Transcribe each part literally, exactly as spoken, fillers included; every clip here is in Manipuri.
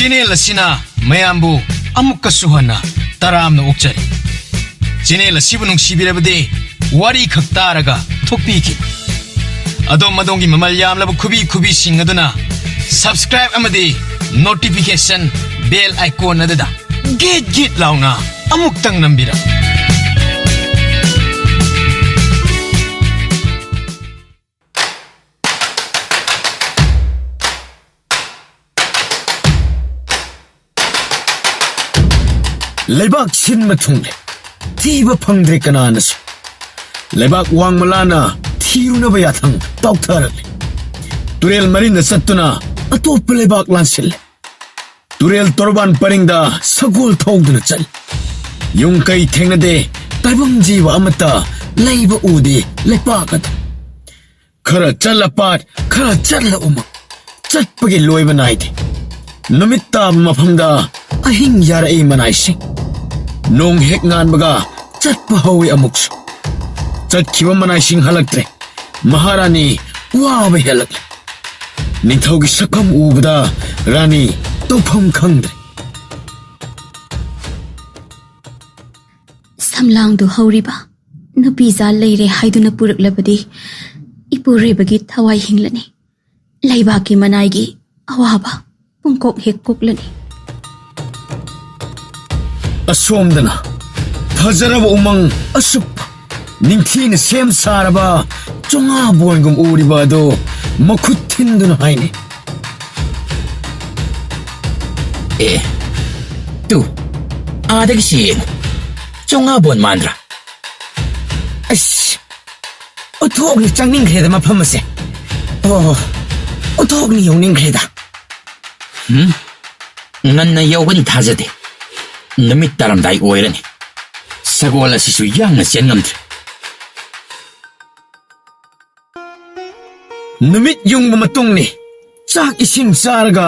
ꯆꯦꯅꯦꯜ ꯑꯁꯤꯅ ꯃꯌꯥꯝꯕꯨ ꯑꯃꯨꯛꯀꯁꯨ ꯍꯟꯅ ꯇꯔꯥꯝꯅ ꯑꯣꯛꯆꯔꯤ꯫ ꯆꯦꯅꯦꯜ ꯑꯁꯤꯕꯨ ꯅꯨꯡꯁꯤꯕꯤꯔꯕꯗꯤ ꯋꯥꯔꯤ ꯈꯛ ꯇꯥꯔꯒ ꯊꯣꯛꯄꯤꯈꯤꯕ꯫ ꯑꯗꯣꯝ ꯑꯗꯣꯝꯒꯤ ꯃꯃꯜ ꯌꯥꯝꯂꯕ ꯈꯨꯕꯤ ꯈꯨꯕꯤꯁꯤꯡ ꯑꯗꯨꯅ subscribe ꯑꯃꯗꯤ notification bell icon ꯑꯗꯨꯗ ꯒꯤꯠ ꯒꯤꯠ ꯂꯥꯎꯅ ꯑꯃꯨꯛꯇꯪ ꯅꯝꯕꯤꯔꯝꯃꯨ꯫ ꯂꯩꯕꯥꯛ ꯁꯤꯟꯕ ꯊꯨꯡꯂꯦ꯫ ꯊꯤꯕ ꯐꯪꯗ꯭ꯔꯦ ꯀꯅꯥꯅꯁꯨ꯫ ꯂꯩꯕꯥꯛ ꯋꯥꯡꯃ ꯂꯥꯟꯅ ꯊꯤꯔꯨꯅꯕ ꯌꯥꯊꯪ ꯇꯥꯎꯊꯔꯛꯂꯦ꯫ ꯇꯨꯔꯦꯜ ꯃꯔꯤꯟꯗ ꯆꯠꯇꯨꯅ ꯑꯇꯣꯞꯄ ꯂꯩꯕꯥꯛ ꯂꯥꯟꯁꯤꯜꯂꯦ꯫ ꯇꯨꯔꯦꯜ ꯇꯣꯔꯕꯥꯟ ꯄꯔꯤꯡꯗ ꯁꯒꯣꯜ ꯊꯧꯗꯨꯅ ꯆꯠꯂꯤ꯫ ꯌꯨꯝ ꯀꯩ ꯊꯦꯡꯅꯗꯦ, ꯇꯥꯏꯕꯪ ꯖꯤꯕ ꯑꯃꯠꯇ ꯂꯩꯕ ꯎꯗꯦ ꯂꯩꯄꯥꯛ ꯑꯗꯨ꯫ ꯈꯔ ꯆꯠꯂ ꯄꯥꯠ, ꯈꯔ ꯆꯠꯂ ꯎꯃꯪ꯫ ꯆꯠꯄꯒꯤ ꯂꯣꯏꯕ ꯅꯥꯏꯗꯦ꯫ ꯅꯨꯃꯤꯠ ꯇꯥꯕ ꯃꯐꯝꯗ ꯑꯍꯤꯡ ꯌꯥꯔꯛꯏ ꯃꯅꯥꯏꯁꯤꯡ꯫ ꯅꯣꯡ ꯍꯦꯛ ꯉꯥꯟꯕꯒ ꯆꯠꯄ ꯍꯧꯏ ꯑꯃꯨꯛꯁꯨ꯫ ꯆꯠꯈꯤꯕ ꯃꯅꯥꯏꯁꯤꯡ ꯍꯜꯂꯛꯇ꯭ꯔꯦ꯫ ꯃꯍꯥꯔꯥꯅꯤ ꯋꯥꯕ ꯍꯦꯜꯂꯛꯂꯦ꯫ ꯅꯤꯡꯊꯧꯒꯤ ꯁꯛꯐꯝ ꯎꯕꯗ ꯔꯥꯅꯤ ꯇꯧꯐꯝ ꯈꯪꯗ꯭ꯔꯦ꯫ ꯁꯝꯂꯥꯡꯗꯨ ꯍꯧꯔꯤꯕ ꯅꯨꯄꯤꯖꯥ ꯂꯩꯔꯦ ꯍꯥꯏꯗꯨꯅ ꯄꯨꯔꯛꯂꯕꯗꯤ ꯏꯄꯨꯔꯣꯏꯕꯒꯤ ꯊꯋꯥꯏ ꯍꯤꯡꯂꯅꯤ꯫ ꯂꯩꯕꯥꯛꯀꯤ ꯃꯅꯥꯏꯒꯤ ꯑꯋꯥꯕ ꯄꯨꯡꯀꯣꯛ ꯍꯦꯛ ꯀꯣꯛꯂꯅꯤ꯫ ꯑꯁꯣꯝꯗꯅ ꯐꯖꯔꯕ ꯎꯃꯪ ꯑꯁꯨꯞ ꯅꯤꯡꯊꯤꯅ ꯁꯦꯝ ꯁꯥꯔꯕ ꯆꯣꯉꯥꯕꯣꯟꯒꯨꯝ ꯎꯔꯤꯕ ꯑꯗꯨ ꯃꯈꯨꯠ ꯊꯤꯟꯗꯨꯅ ꯍꯥꯏꯅꯤ꯫ ꯑꯦ, ꯇꯨ, ꯑꯥꯗꯒꯤꯁꯤ ꯌꯦꯡꯉꯨ꯫ ꯆꯣꯉꯥꯕꯣꯟ ꯃꯥꯟꯗ꯭ꯔꯥ? ꯑꯁ, ꯎꯊꯣꯛꯅꯤ ꯆꯪꯅꯤꯡꯈ꯭ꯔꯦꯗ ꯃꯐꯝ ꯑꯁꯦ꯫ ꯑꯣ, ꯎꯊꯣꯛꯅꯤ ꯌꯧꯅꯤꯡꯈ꯭ꯔꯦꯗ꯫ ꯍꯨꯝ? ꯉꯟꯅ ꯌꯧꯒꯅꯤ ꯊꯥꯖꯗꯦ꯫ ꯅꯨꯃꯤꯠ ꯇꯥꯔꯝꯗꯥꯏ ꯑꯣꯏꯔꯅꯤ꯫ ꯁꯒꯣꯜ ꯑꯁꯤꯁꯨ ꯌꯥꯡꯅ ꯆꯦꯟ ꯉꯝꯗ꯭ꯔꯦ꯫ ꯅꯨꯃꯤꯠ ꯌꯨꯡꯕ ꯃꯇꯨꯡꯅꯤ꯫ ꯆꯥꯛ ꯏꯁꯤꯡ ꯆꯥꯔꯒ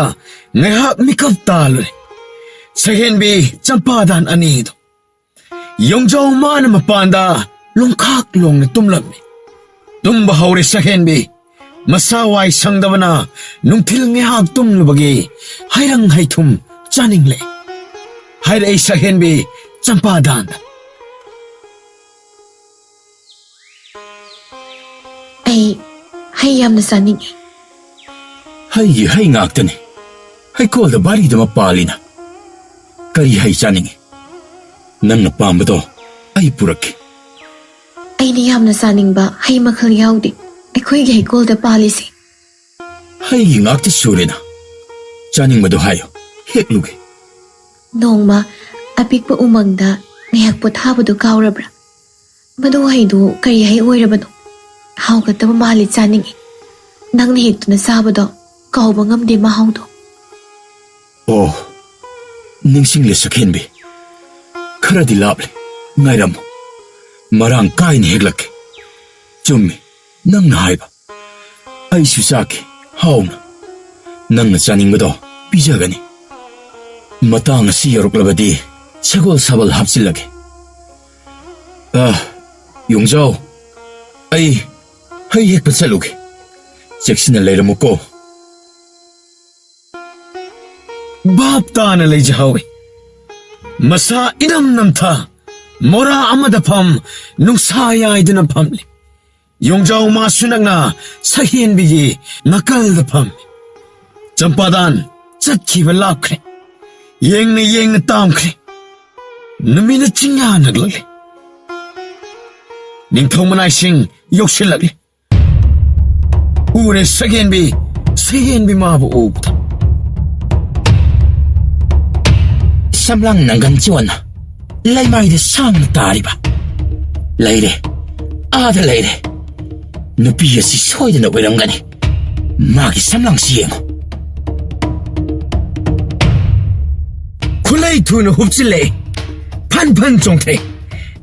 ꯉꯥꯏꯍꯥꯛ ꯃꯤꯀꯞ ꯇꯥꯜꯂꯨꯔꯦ꯫ ꯁꯍꯦꯟꯕꯤ ꯆꯝꯄꯥꯗꯥꯟ ꯑꯅꯤꯗꯨ ꯌꯣꯡꯖꯥꯎ ꯃꯥꯅ ꯃꯄꯥꯟꯗ ꯂꯣꯡꯈꯥꯛ ꯂꯣꯡꯅ ꯇꯨꯝꯂꯝꯃꯤ꯫ ꯇꯨꯝꯕ ꯍꯧꯔꯦ ꯁꯍꯦꯟꯕꯤ꯫ ꯃꯁꯥ ꯋꯥꯏ ꯁꯪꯗꯕꯅ ꯅꯨꯡꯊꯤꯜ ꯉꯥꯏꯍꯥꯛ ꯇꯨꯝꯂꯨꯕꯒꯤ ꯍꯩꯔꯪ ꯍꯩꯊꯨꯝ ꯆꯥꯅꯤꯡꯂꯦ꯫ ꯍꯥꯏꯔꯛꯏ ꯁꯛꯍꯦꯟꯕꯤ ꯆꯝꯄꯥꯗꯥꯟ꯫ ꯑꯩ ꯍꯩ ꯌꯥꯝꯅ ꯆꯥꯅꯤꯡꯉꯤ꯫ ꯍꯩꯒꯤ ꯍꯩ ꯉꯥꯛꯇꯅꯤ꯫ ꯍꯩꯀꯣꯜꯗ ꯚꯥꯔꯤꯗꯃꯛ ꯄꯥꯜꯂꯤꯅ꯫ ꯀꯔꯤ ꯍꯩ ꯆꯥꯅꯤꯡꯉꯤ? ꯅꯪꯅ ꯄꯥꯝꯕꯗꯣ ꯑꯩ ꯄꯨꯔꯛꯀꯦ꯫ ꯑꯩꯅ ꯌꯥꯝꯅ ꯆꯥꯅꯤꯡꯕ ꯍꯩ ꯃꯈꯜ ꯌꯥꯎꯗꯦ꯫ ꯑꯩꯈꯣꯏꯒꯤ ꯍꯩꯀꯣꯜꯗ ꯄꯥꯜꯂꯤꯁꯦ꯫ ꯍꯩꯒꯤ ꯉꯥꯛꯇ ꯁꯨꯔꯦꯅ꯫ ꯆꯥꯅꯤꯡꯕꯗꯣ ꯍꯥꯏꯌꯣ, ꯍꯦꯛꯂꯨꯒꯦ꯫ ꯅꯣꯡꯃ ꯑꯄꯤꯛꯄ ꯎꯃꯪꯗ ꯉꯥꯏꯍꯥꯛ ꯄꯣꯊꯥꯕꯗꯨ ꯀꯥꯎꯔꯕ꯭ꯔꯥ? ꯃꯗꯨ ꯍꯩꯗꯨ ꯀꯔꯤ ꯍꯩ ꯑꯣꯏꯔꯕꯅꯣ? ꯍꯥꯎꯒꯗꯕ ꯃꯥꯜꯂꯤ, ꯆꯥꯅꯤꯡꯏ꯫ ꯅꯪꯅ ꯍꯦꯛꯇꯨꯅ ꯆꯥꯕꯗꯣ ꯀꯥꯎꯕ ꯉꯝꯗꯦ ꯃꯍꯥꯎꯗꯣ꯫ ꯑꯣ, ꯅꯤꯡꯁꯤꯡꯂꯦ ꯁꯛꯍꯦꯟꯕꯤ꯫ ꯈꯔꯗꯤ ꯂꯥꯞꯂꯦ, ꯉꯥꯏꯔꯝꯃꯨ꯫ ꯃꯔꯥꯡ ꯀꯥꯏꯅ ꯍꯦꯛꯂꯛꯀꯦ꯫ ꯆꯨꯝꯃꯤ, ꯅꯪꯅ ꯍꯥꯏꯕ꯫ ꯑꯩꯁꯨ ꯆꯥꯒꯦ, ꯍꯥꯎꯅ꯫ ꯅꯪꯅ ꯆꯥꯅꯤꯡꯕꯗꯣ ꯄꯤꯖꯒꯅꯤ꯫ ꯃꯇꯥꯡ ꯑꯁꯤ ꯌꯧꯔꯛꯂꯕꯗꯤ ꯁꯒꯣꯜ ꯁꯥꯕꯜ ꯍꯥꯞꯆꯤꯜꯂꯒꯦ꯫ ꯑ, ꯌꯣꯡꯖꯥꯎ, ꯑꯩ ꯍꯩ ꯍꯦꯛꯄ ꯆꯠꯂꯨꯒꯦ꯫ ꯆꯦꯛꯁꯤꯟꯅ ꯂꯩꯔꯝꯃꯨꯀꯣ꯫ ꯚꯥꯞ ꯇꯥꯅ ꯂꯩꯖꯍꯧꯏ꯫ ꯃꯁꯥ ꯏꯅꯝ ꯅꯝꯊ, ꯃꯣꯔꯥ ꯑꯃꯗ ꯐꯝ, ꯅꯨꯡꯁꯥ ꯌꯥꯏꯗꯨꯅ ꯐꯝꯂꯤ꯫ ꯌꯣꯡꯖꯥꯎ ꯃꯥꯁꯨ ꯅꯛꯅ ꯁꯛꯍꯦꯟꯕꯤꯒꯤ ꯅꯥꯀꯜꯗ ꯐꯝꯃꯤ꯫ ꯆꯝꯄꯥꯗꯥꯟ ꯆꯠꯈꯤꯕ ꯂꯥꯞꯈ꯭ꯔꯦ꯫ ꯌꯦꯡꯅ ꯌꯦꯡꯅ ꯇꯥꯝꯈ꯭ꯔꯦ꯫ ꯅꯨꯃꯤꯠꯅ ꯆꯤꯡꯌꯥ ꯅꯛꯂꯛꯂꯦ꯫ ꯅꯤꯡꯊꯧ ꯃꯅꯥꯏꯁꯤꯡ ꯌꯧꯁꯤꯜꯂꯛꯂꯦ꯫ ꯎꯔꯦ ꯁꯛꯍꯦꯟꯕꯤ, ꯁꯛꯍꯦꯟꯕꯤ ꯃꯥꯕꯨ ꯎꯕꯗ꯫ ꯁꯝꯂꯥꯡ ꯅꯪꯒꯟ ꯆꯣꯟꯅ ꯂꯩꯃꯥꯏꯗ ꯁꯥꯡꯅ ꯇꯥꯔꯤꯕ꯫ ꯂꯩꯔꯦ, ꯑꯥꯗ ꯂꯩꯔꯦ꯫ ꯅꯨꯄꯤ ꯑꯁꯤ ꯁꯣꯏꯗꯅ ꯑꯣꯏꯔꯝꯒꯅꯤ꯫ ꯃꯥꯒꯤ ꯁꯝꯂꯥꯡꯁꯤ ꯌꯦꯡꯉꯨ꯫ ꯈꯨꯠꯂꯩ ꯊꯨꯅ ꯍꯨꯞꯆꯤꯜꯂꯛꯏ꯫ ꯐꯟ ꯐꯟ ꯆꯣꯡꯊꯩ꯫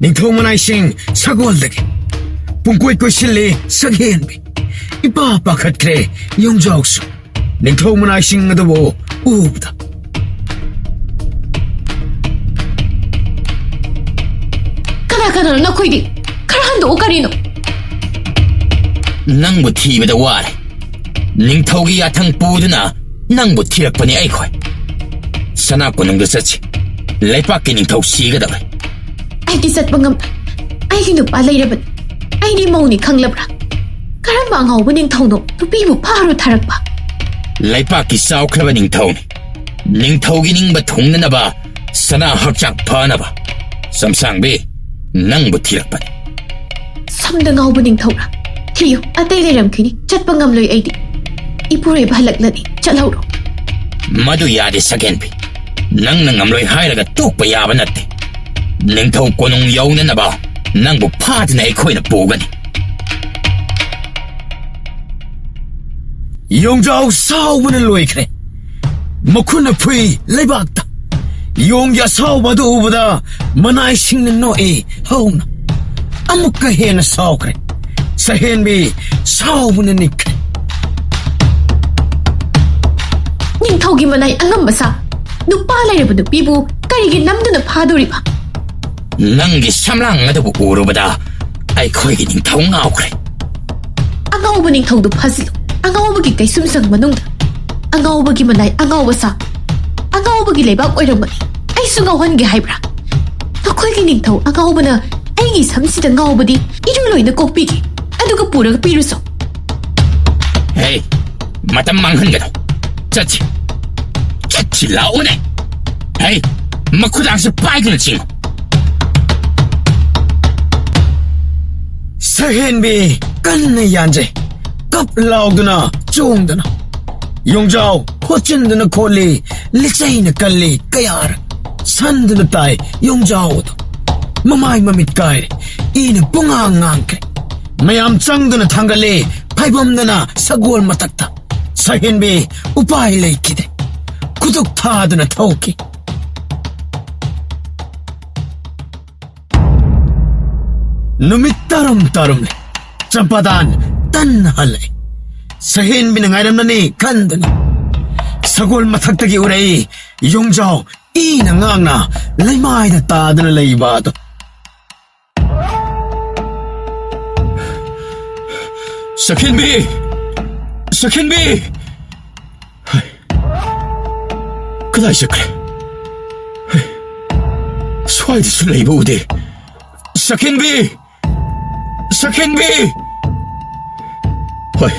ꯅꯤꯡꯊꯧ ꯃꯅꯥꯏꯁꯤꯡ ꯁꯒꯣꯜꯗꯒꯤ ꯄꯨꯡꯀꯣꯏ ꯀꯣꯏꯁꯤꯜꯂꯤ ꯁꯛꯍꯦꯟꯕꯤ꯫ ꯏꯄꯥ ꯄꯥꯈꯠꯈ꯭ꯔꯦ ꯌꯣꯡꯖꯥꯎꯁꯨ꯫ ꯅꯤꯡꯊꯧ ꯃꯅꯥꯏꯁꯤꯡ ꯑꯗꯨꯕꯨ ꯎꯕꯗ꯫ ꯀꯅꯥ ꯀꯅꯥꯅꯣ ꯅꯈꯣꯏꯗꯤ? ꯈꯔ ꯍꯟꯗꯣꯛꯎ ꯀꯔꯤꯅꯣ? ꯅꯪꯕꯨ ꯊꯤꯕꯗ ꯋꯥꯔꯦ꯫ ꯅꯤꯡꯊꯧꯒꯤ ꯌꯥꯊꯪ ꯄꯨꯗꯨꯅ ꯅꯪꯕꯨ ꯊꯤꯔꯛꯄꯅꯤ ꯑꯩꯈꯣꯏ꯫ ꯁꯅꯥ ꯀꯣꯅꯨꯡꯗ ꯆꯠꯁꯤ꯫ ꯂꯩꯄꯥꯛꯀꯤ ꯅꯤꯡꯊꯧ ꯁꯤꯒꯗꯧꯔꯦ꯫ ꯑꯩꯗꯤ ꯆꯠꯄ ꯉꯝ-, ꯑꯩꯒꯤ ꯅꯨꯄꯥ ꯂꯩꯔꯕꯅꯤ꯫ ꯑꯩꯗꯤ ꯃꯧꯅꯤ ꯈꯪꯂꯕ꯭ꯔꯥ? ꯀꯔꯝꯕ ꯑꯉꯥꯎꯕ ꯅꯤꯡꯊꯧꯅꯣ ꯅꯨꯄꯤꯕꯨ ꯐꯥꯔꯨ ꯊꯥꯔꯛꯄ? ꯂꯩꯄꯥꯛꯀꯤ ꯆꯥꯎꯈ꯭ꯔꯕ ꯅꯤꯡꯊꯧꯅꯤ꯫ ꯅꯤꯡꯊꯧꯒꯤ ꯅꯤꯡꯕ ꯊꯨꯡꯅꯅꯕ, ꯁꯅꯥ ꯍꯛꯆꯥꯡ ꯐꯅꯕ꯫ ꯆꯝꯁꯥꯡꯕꯤ, ꯅꯪꯕꯨ ꯊꯤꯔꯛꯄꯅꯤ꯫ ꯁꯝꯗ ꯉꯥꯎꯕ ꯅꯤꯡꯊꯧꯔꯥ? ꯊꯤꯌꯨ, ꯑꯇꯩ ꯂꯩꯔꯝꯈꯤꯅꯤ꯫ ꯆꯠꯄ ꯉꯝꯂꯣꯏ ꯑꯩꯗꯤ꯫ ꯏꯄꯨꯔꯣꯏꯕ ꯍꯜꯂꯛꯂꯅꯤ꯫ ꯆꯠꯍꯧꯔꯣ꯫ ꯃꯗꯨ ꯌꯥꯗꯦ ꯁꯛꯍꯦꯟꯕꯤ꯫ ꯅꯪꯅ ꯉꯝꯂꯣꯏ ꯍꯥꯏꯔꯒ ꯇꯣꯛꯄ ꯌꯥꯕ ꯅꯠꯇꯦ꯫ ꯅꯤꯡꯊꯧ ꯀꯣꯅꯨꯡ ꯌꯧꯅꯅꯕ ꯅꯪꯕꯨ ꯐꯥꯗꯨꯅ ꯑꯩꯈꯣꯏꯅ ꯄꯨꯒꯅꯤ꯫ ꯌꯣꯡꯖꯥꯎ ꯁꯥꯎꯕꯅ ꯂꯣꯏꯈ꯭ꯔꯦ꯫ ꯃꯈꯨꯠꯅ ꯐꯨꯏ ꯂꯩꯕꯥꯛꯇ꯫ ꯌꯣꯡꯒꯤ ꯑꯁꯥꯎꯕ ꯑꯗꯨ ꯎꯕꯗ ꯃꯅꯥꯏꯁꯤꯡꯅ ꯅꯣꯛꯏ ꯍꯧꯅ꯫ ꯑꯃꯨꯛꯀ ꯍꯦꯟꯅ ꯁꯥꯎꯈ꯭ꯔꯦ꯫ ꯁꯍꯦꯟꯕꯤ ꯁꯥꯎꯕꯅ ꯅꯤꯛꯈ꯭ꯔꯦ꯫ ꯅꯤꯡꯊꯧꯒꯤ ꯃꯅꯥꯏ ꯑꯉꯝꯕ ꯁꯥ, ꯅꯨꯄꯥ ꯂꯩꯔꯕ ꯅꯨꯄꯤꯕꯨ ꯀꯔꯤꯒꯤ ꯅꯝꯗꯨꯅ ꯐꯥꯗꯣꯔꯤꯕ? ꯅꯪꯒꯤ ꯁꯝꯂꯥꯡ ꯑꯗꯨꯕꯨ ꯎꯔꯨꯕꯗ ꯑꯩꯈꯣꯏꯒꯤ ꯅꯤꯡꯊꯧ ꯉꯥꯎꯈ꯭ꯔꯦ꯫ ꯑꯉꯥꯎꯕ ꯅꯤꯡꯊꯧꯗꯨ ꯐꯥꯖꯤꯜꯂꯨ꯫ ꯑꯉꯥꯎꯕꯒꯤ ꯀꯩꯁꯨꯝꯁꯪ ꯃꯅꯨꯡꯗ ꯑꯉꯥꯎꯕꯒꯤ ꯃꯅꯥꯏ ꯑꯉꯥꯎꯕ ꯁꯥ, ꯑꯉꯥꯎꯕꯒꯤ ꯂꯩꯕꯥꯛ ꯑꯣꯏꯔꯝꯒꯅꯤ꯫ ꯑꯩꯁꯨ ꯉꯥꯎꯍꯟꯒꯦ ꯍꯥꯏꯕ꯭ꯔꯥ? ꯅꯈꯣꯏꯒꯤ ꯅꯤꯡꯊꯧ ꯑꯉꯥꯎꯕꯅ ꯑꯩꯒꯤ ꯁꯝꯁꯤꯗ ꯉꯥꯎꯕꯗꯤ ꯏꯔꯨ ꯂꯣꯏꯅ ꯀꯣꯛꯄꯤꯒꯦ꯫ ꯑꯗꯨꯒ ꯄꯨꯔꯒ ꯄꯤꯔꯨꯁꯣ꯫ ꯍꯦ, ꯃꯇꯝ ꯃꯥꯡꯍꯟꯒꯅꯨ꯫ ꯆꯠꯁꯤ꯫ ꯆꯠꯁꯤ ꯂꯥꯛꯎꯅꯦ꯫ ꯍꯦ, ꯃꯈꯨꯗꯥꯡꯁꯦ ꯄꯥꯏꯗꯨꯅ ꯆꯤꯡꯉꯨ꯫ ꯁꯍꯦꯟꯕꯤ ꯀꯟꯅ ꯌꯥꯟꯖꯩ꯫ ꯀꯞ ꯂꯥꯎꯗꯨꯅ ꯆꯣꯡꯗꯅ꯫ ꯌꯣꯡꯖꯥꯎ ꯍꯣꯠꯆꯤꯟꯗꯨꯅ ꯈꯣꯠꯂꯤ, ꯂꯤꯆꯩꯅ ꯀꯜꯂꯤ ꯀꯌꯥꯔ꯫ ꯁꯟꯗꯨꯅ ꯇꯥꯏ ꯌꯣꯡꯖꯥꯎ ꯑꯗꯨ꯫ ꯃꯃꯥꯏ ꯃꯃꯤꯠ ꯀꯥꯏꯔꯦ, ꯏꯅ ꯄꯨꯡꯉꯥꯡ ꯉꯥꯡꯈ꯭ꯔꯦ꯫ ꯃꯌꯥꯝ ꯆꯪꯗꯨꯅ ꯊꯥꯡꯒꯠꯂꯤ ꯐꯥꯏꯕꯝꯗꯅ ꯁꯒꯣꯜ ꯃꯊꯛꯇ꯫ ꯁꯍꯦꯟꯕꯤ ꯎꯄꯥꯏ ꯂꯩꯈꯤꯗꯦ꯫ ꯈꯨꯗꯨꯛ ꯊꯥꯗꯨꯅ ꯊꯧꯈꯤ꯫ ꯅꯨꯃꯤꯠ ꯇꯥꯔꯝ ꯇꯥꯔꯝꯂꯦ꯫ ꯆꯝꯄꯥꯗꯥꯟ ꯇꯟꯅ ꯍꯜꯂꯛꯏ꯫ ꯁꯍꯦꯟꯕꯤꯅ ꯉꯥꯏꯔꯝꯂꯅꯤ ꯈꯟꯗꯨꯅ꯫ ꯁꯒꯣꯜ ꯃꯊꯛꯇꯒꯤ ꯎꯔꯛꯏ ꯌꯣꯡꯖꯥꯎ ꯏꯅ ꯉꯥꯡꯅ ꯂꯩꯃꯥꯏꯗ ꯇꯥꯗꯨꯅ ꯂꯩꯕ ꯑꯗꯨ꯫ ꯁꯈꯦꯟꯕꯤ! ꯁꯈꯦꯟꯕꯤ! ꯍꯩ, ꯀꯗꯥꯏ ꯆꯠꯈ꯭ꯔꯦ? ꯍꯩ, ꯁ꯭ꯋꯥꯏꯗꯁꯨ ꯂꯩꯕ ꯎꯗꯦ꯫ ꯁꯈꯦꯟꯕꯤ! ꯁꯈꯦꯟꯕꯤ! ꯍꯣꯏ,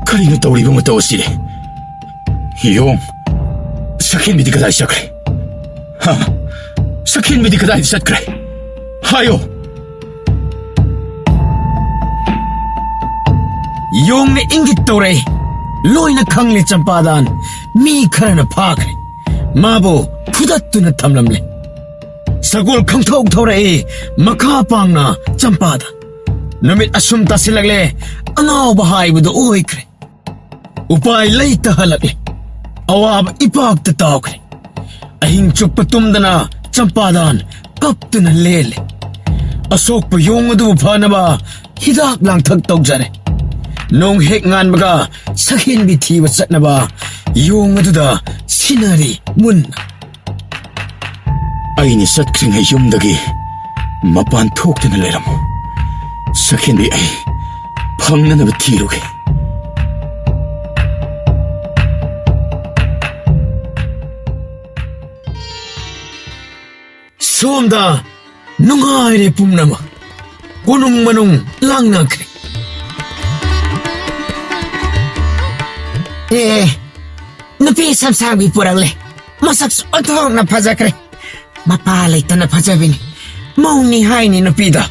ꯀꯔꯤꯅꯣ ꯇꯧꯔꯤꯕ ꯃꯇꯧ ꯑꯁꯤꯗꯤ? ꯌꯣꯡ, ꯁꯈꯦꯟꯕꯤꯗꯤ ꯀꯗꯥꯏ ꯆꯠꯈ꯭ꯔꯦ? ꯍꯥ? ꯁꯈꯦꯟꯕꯤꯗꯤ ꯀꯗꯥꯏꯗ ꯆꯠꯈ꯭ꯔꯦ? ꯍꯥꯏꯌꯣ! ꯌꯣꯡꯅ ꯏꯪꯒꯤꯠ ꯇꯧꯔꯛꯏ꯫ ꯂꯣꯏꯅ ꯈꯪꯂꯦ ꯆꯝꯄꯥꯗꯥꯟ꯫ ꯃꯤ ꯈꯔꯅ ꯐꯥꯈ꯭ꯔꯦ꯫ ꯃꯥꯕꯨ ꯐꯨꯗꯠꯇꯨꯅ ꯊꯝꯂꯝꯂꯦ꯫ ꯁꯒꯣꯜ ꯈꯪꯊꯧ ꯊꯧꯔꯛꯏ ꯃꯈꯥ ꯄꯥꯡꯅ ꯆꯝꯄꯥꯗꯥꯟ꯫ ꯅꯨꯃꯤꯠ ꯑꯁꯨꯝ ꯇꯥꯁꯤꯜꯂꯛꯂꯦ, ꯑꯉꯥꯎꯕ ꯍꯥꯏꯕꯗꯨ ꯑꯣꯏꯈ꯭ꯔꯦ꯫ ꯎꯄꯥꯏ ꯂꯩꯇ ꯍꯜꯂꯛꯂꯦ꯫ ꯑꯋꯥꯕ ꯏꯄꯥꯛꯇ ꯇꯥꯎꯈ꯭ꯔꯦ꯫ ꯑꯍꯤꯡ ꯆꯨꯞꯄ ꯇꯨꯝꯗꯅ ꯆꯝꯄꯥꯗꯥꯟ ꯀꯞꯇꯨꯅ ꯂꯦꯜꯂꯦ꯫ ꯑꯁꯣꯛꯄ ꯌꯣꯡ ꯑꯗꯨꯕꯨ ꯐꯅꯕ ꯍꯤꯗꯥꯛ ꯂꯥꯡꯊꯛ ꯇꯧꯖꯔꯦ꯫ ꯅꯣꯡ ꯍꯦꯛ ꯉꯥꯟꯕꯒ ꯁꯛꯍꯦꯟꯕꯤ ꯊꯤꯕ ꯆꯠꯅꯕ ꯌꯣꯡ ꯑꯗꯨꯗ ꯁꯤꯟꯅꯔꯤ ꯃꯨꯟꯅ꯫ ꯑꯩꯅ ꯆꯠꯈ꯭ꯔꯤꯉꯩ ꯌꯨꯝꯗꯒꯤ ꯃꯄꯥꯟ ꯊꯣꯛꯇꯨꯅ ꯂꯩꯔꯝꯃꯨ꯫ ꯁꯛꯍꯦꯟꯕꯤ ꯑꯩ ꯐꯪꯅꯅꯕ ꯊꯤꯔꯨꯒꯦ꯫ ꯁꯣꯝꯗ ꯅꯨꯡꯉꯥꯏꯔꯦ ꯄꯨꯝꯅꯃꯛ꯫ ꯀꯣꯅꯨꯡ ꯃꯅꯨꯡ ꯂꯥꯡꯅꯈ꯭ꯔꯦ꯫ ꯑꯦ, ꯅꯨꯄꯤ ꯁꯝꯁꯥꯡꯕꯤ ꯄꯨꯔꯛꯂꯦ꯫ ꯃꯁꯛꯁꯨ ꯑꯣꯟꯊꯣꯛꯅ ꯐꯖꯈ꯭ꯔꯦ꯫ ꯃꯄꯥ ꯂꯩꯇꯅ ꯐꯖꯕꯤꯅꯤ꯫ ꯃꯧꯅꯤ ꯍꯥꯏꯅꯤ ꯅꯨꯄꯤꯗꯣ꯫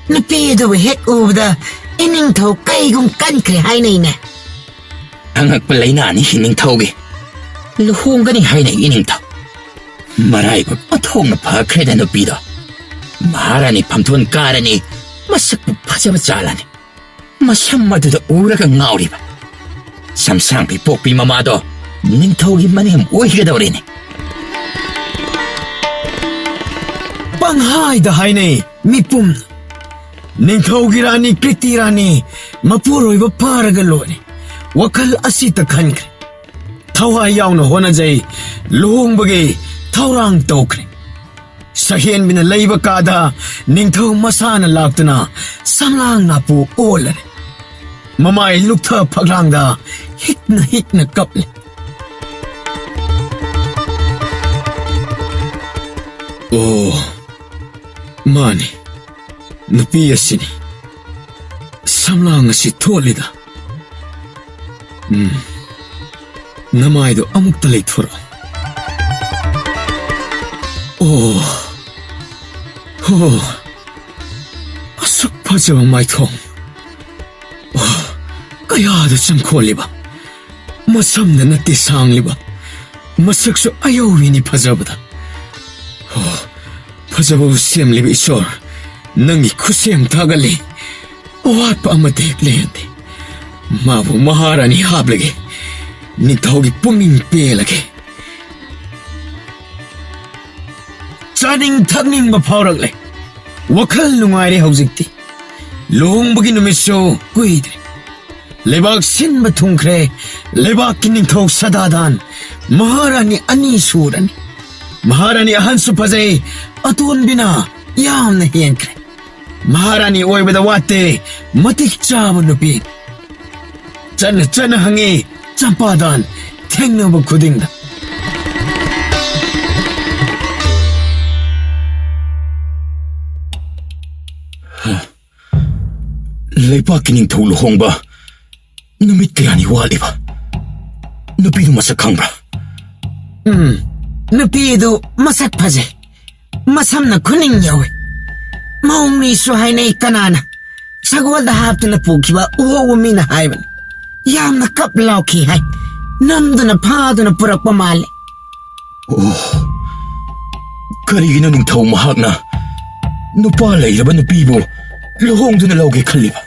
ꯅꯨꯄꯤ ꯑꯗꯨꯕꯨ ꯍꯦꯛ ꯎꯕꯗ ꯏꯅꯤꯡꯊꯧ ꯀꯩꯒꯨꯝ ꯀꯟꯈ꯭ꯔꯦ ꯍꯥꯏꯅꯩꯅꯦ꯫ ꯑꯉꯛꯄ ꯂꯩꯅꯥꯅꯤ ꯏꯅꯤꯡꯊꯧꯒꯤ꯫ ꯂꯨꯍꯣꯡꯒꯅꯤ ꯍꯥꯏꯅꯩ ꯏꯅꯤꯡꯊꯧ꯫ ꯃꯔꯥꯏꯕꯛ ꯑꯣꯟꯊꯣꯛꯅ ꯐꯈ꯭ꯔꯦꯗ ꯅꯨꯄꯤꯗꯣ꯫ ꯃꯍꯥꯔꯥꯅꯤ ꯐꯝꯊꯣꯟ ꯀꯥꯔꯅꯤ, ꯃꯁꯛꯄꯨ ꯐꯖꯕ ꯆꯥꯜꯂꯅꯤ꯫ ꯃꯁꯝ ꯑꯗꯨꯗ ꯎꯔꯒ ꯉꯥꯎꯔꯤꯕ ꯁꯝꯁꯥꯡꯕꯤ ꯄꯣꯛꯄꯤ ꯃꯃꯥꯗꯣ ꯅꯤꯡꯊꯧꯒꯤ ꯃꯅꯦꯝ ꯑꯣꯏꯒꯗꯧꯔꯦꯅꯦ꯫ ꯄꯪꯍꯥꯏꯗ ꯍꯥꯏꯅꯩ ꯃꯤꯄꯨꯝ꯫ ꯅꯤꯡꯊꯧꯒꯤ ꯔꯥꯅꯤ ꯀ꯭ꯔꯤꯇꯤ ꯔꯥꯅꯤ ꯃꯄꯨꯔꯣꯏꯕ ꯐꯥꯔꯒ ꯂꯣꯏꯔꯦ꯫ ꯋꯥꯈꯜ ꯑꯁꯤꯇ ꯈꯟꯈ꯭ꯔꯦ꯫ ꯊꯋꯥꯏ ꯌꯥꯎꯅ ꯍꯣꯠꯅꯖꯩ꯫ ꯂꯨꯍꯣꯡꯕꯒꯤ ꯊꯧꯔꯥꯡ ꯇꯧꯈ꯭ꯔꯦ꯫ ꯁꯍꯦꯟꯕꯤꯅ ꯂꯩꯕ ꯀꯥꯗ ꯅꯤꯡꯊꯧ ꯃꯁꯥꯅ ꯂꯥꯛꯇꯨꯅ ꯁꯝꯂꯥꯡ ꯅꯥꯄꯨ ꯑꯣꯜꯂꯔꯦ꯫ ꯃꯃꯥꯏ ꯂꯨꯛꯊ ꯐꯛꯂꯥꯡꯗ ꯍꯤꯛꯅ ꯍꯤꯛꯅ ꯀꯞꯂꯤ꯫ ꯑꯣ, ꯃꯥꯅꯤ, ꯅꯨꯄꯤ ꯑꯁꯤꯅꯤ꯫ ꯁꯝꯂꯥꯡ ꯑꯁꯤ ꯊꯣꯠꯂꯤꯗ꯫ ꯎꯝ, ꯅꯃꯥꯏꯗꯣ ꯑꯃꯨꯛꯇ ꯂꯩꯊꯣꯔꯛꯑꯣ꯫ ꯑꯣ, ꯍꯣ, ꯑꯁꯨꯛ ꯐꯖꯕ ꯃꯥꯏꯊꯣꯡ꯫ ꯑꯣ, ꯀꯌꯥꯗ ꯆꯪꯈꯣꯜꯂꯤꯕ꯫ ꯃꯁꯝꯗ ꯅꯠꯇꯦ ꯁꯥꯡꯂꯤꯕ, ꯃꯁꯛꯁꯨ ꯑꯌꯧꯕꯤꯅꯤ ꯐꯖꯕꯗ꯫ ꯑꯣ, ꯐꯖꯕꯕꯨ ꯁꯦꯝꯂꯤꯕ ꯏꯁꯣꯔ, ꯅꯪꯒꯤ ꯈꯨꯠꯁꯦꯝ ꯊꯥꯒꯠꯂꯤ꯫ ꯑꯋꯥꯠꯄ ꯑꯃꯠꯇ ꯍꯦꯛ ꯂꯩꯍꯟꯗꯦ꯫ ꯃꯥꯕꯨ ꯃꯍꯥꯔꯥꯅꯤ ꯍꯥꯞꯂꯒꯦ, ꯅꯤꯡꯊꯧꯒꯤ ꯄꯨꯛꯅꯤꯡ ꯄꯦꯜꯂꯒꯦ꯫ ꯆꯥꯅꯤꯡ ꯊꯛꯅꯤꯡꯕ ꯐꯥꯎꯔꯛꯂꯦ꯫ ꯋꯥꯈꯜ ꯅꯨꯡꯉꯥꯏꯔꯦ ꯍꯧꯖꯤꯛꯇꯤ꯫ ꯂꯨꯍꯣꯡꯕꯒꯤ ꯅꯨꯃꯤꯠꯁꯨ ꯀꯨꯏꯗ꯭ꯔꯦ꯫ ꯂꯩꯕꯥꯛ ꯁꯤꯟꯕ ꯊꯨꯡꯈ꯭ꯔꯦ꯫ ꯂꯩꯕꯥꯛꯀꯤ ꯅꯤꯡꯊꯧ ꯁꯗꯥꯗꯥꯟ ꯃꯍꯥꯔꯥꯅꯤ ꯑꯅꯤ ꯁꯨꯔꯅꯤ꯫ ꯃꯍꯥꯔꯥꯅꯤ ꯑꯍꯟꯁꯨ ꯐꯖꯩ, ꯑꯇꯣꯟꯕꯤꯅ ꯌꯥꯝꯅ ꯍꯦꯟꯈ꯭ꯔꯦ꯫ ꯃꯍꯥꯔꯥꯅꯤ ꯑꯣꯏꯕꯗ ꯋꯥꯠꯇꯦ, ꯃꯇꯤꯛ ꯆꯥꯕ ꯅꯨꯄꯤ꯫ ꯆꯠꯅ ꯆꯠꯅ ꯍꯪꯉꯤ ꯆꯝꯄꯥꯗꯥꯟ ꯊꯦꯡꯅꯕ ꯈꯨꯗꯤꯡꯗ꯫ ꯂꯩꯄꯥꯛꯀꯤ ꯅꯤꯡꯊꯧ ꯂꯨꯍꯣꯡꯕ ꯅꯨꯃꯤꯠ ꯀꯌꯥꯅꯤ ꯋꯥꯠꯂꯤꯕ? ꯅꯨꯄꯤꯗꯨ ꯃꯁꯛ ꯈꯪꯕ꯭ꯔꯥ? ꯎꯝ, ꯅꯨꯄꯤ ꯑꯗꯨ ꯃꯁꯛ ꯐꯖꯩ꯫ ꯃꯁꯝꯅ ꯈꯨꯅꯤꯡ ꯌꯧꯏ꯫ ꯃꯧꯅꯤꯁꯨ ꯍꯥꯏꯅꯩ ꯀꯅꯥꯅ꯫ ꯁꯒꯣꯜꯗ ꯍꯥꯞꯇꯨꯅ ꯄꯨꯈꯤꯕ ꯎꯍꯧꯕ ꯃꯤꯅ ꯍꯥꯏꯕꯅꯤ꯫ ꯌꯥꯝꯅ ꯀꯞ ꯂꯥꯎꯈꯤ ꯍꯥꯏ꯫ ꯅꯝꯗꯨꯅ ꯐꯥꯗꯨꯅ ꯄꯨꯔꯛꯄ ꯃꯥꯜꯂꯤ꯫ ꯑꯣ, ꯀꯔꯤꯒꯤꯅꯣ ꯅꯤꯡꯊꯧ ꯃꯍꯥꯛꯅ ꯅꯨꯄꯥ ꯂꯩꯔꯕ ꯅꯨꯄꯤꯕꯨ ꯂꯨꯍꯣꯡꯗꯨꯅ ꯂꯧꯒꯦ ꯈꯜꯂꯤꯕ?